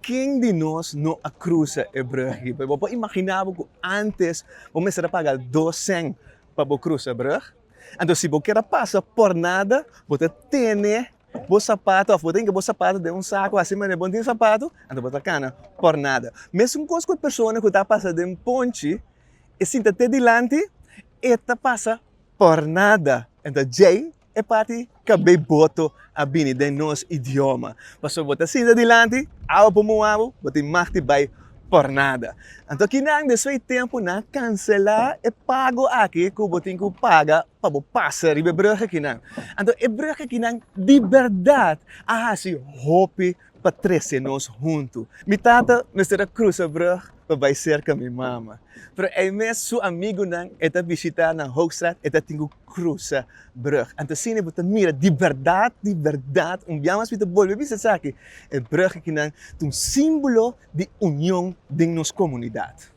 Ken di nos no a krusa e brug aki? Bo por imaginá bo ku ántes bo mester a paga dos sèn pa bo krusa brug? Anto si bo kier a pasa pòrnada, bo ta tene bo sapato òf bo ta hinka bo sapato den un saku hasi manera bo no tin sapato, anto bo ta kana pòrnada. Mesun kos ku e persona ku ta pasa den ponchi, e sinta te dilanti, e ta pasa pòrnada. Anto djei E parti kabei boto a bini den nos idioma. Pasobra bo ta sinta dilanti, awa por muha bo, bo tin mag di bai por nada. Anto kinan despues di tempu nan a kanselá e pago aki ku bo tin ku paga pa bo pasa riba e brùg akinan. Anto e brùg akinan di bèrdat a hasi hopi pa trese nos huntu. Mi tata mester a krusa brùg pa bai serka mi mama. Pero ei mes su amigunan e ta bishitá na Hoogstraat, e ta tin ku krusa brùg. Anto asina bo ta mira di bèrdat, di bèrdat, un bia mas mi ta bolbe bisa esaki, e brùg akinan ta un símbolo di union den nos komunidat.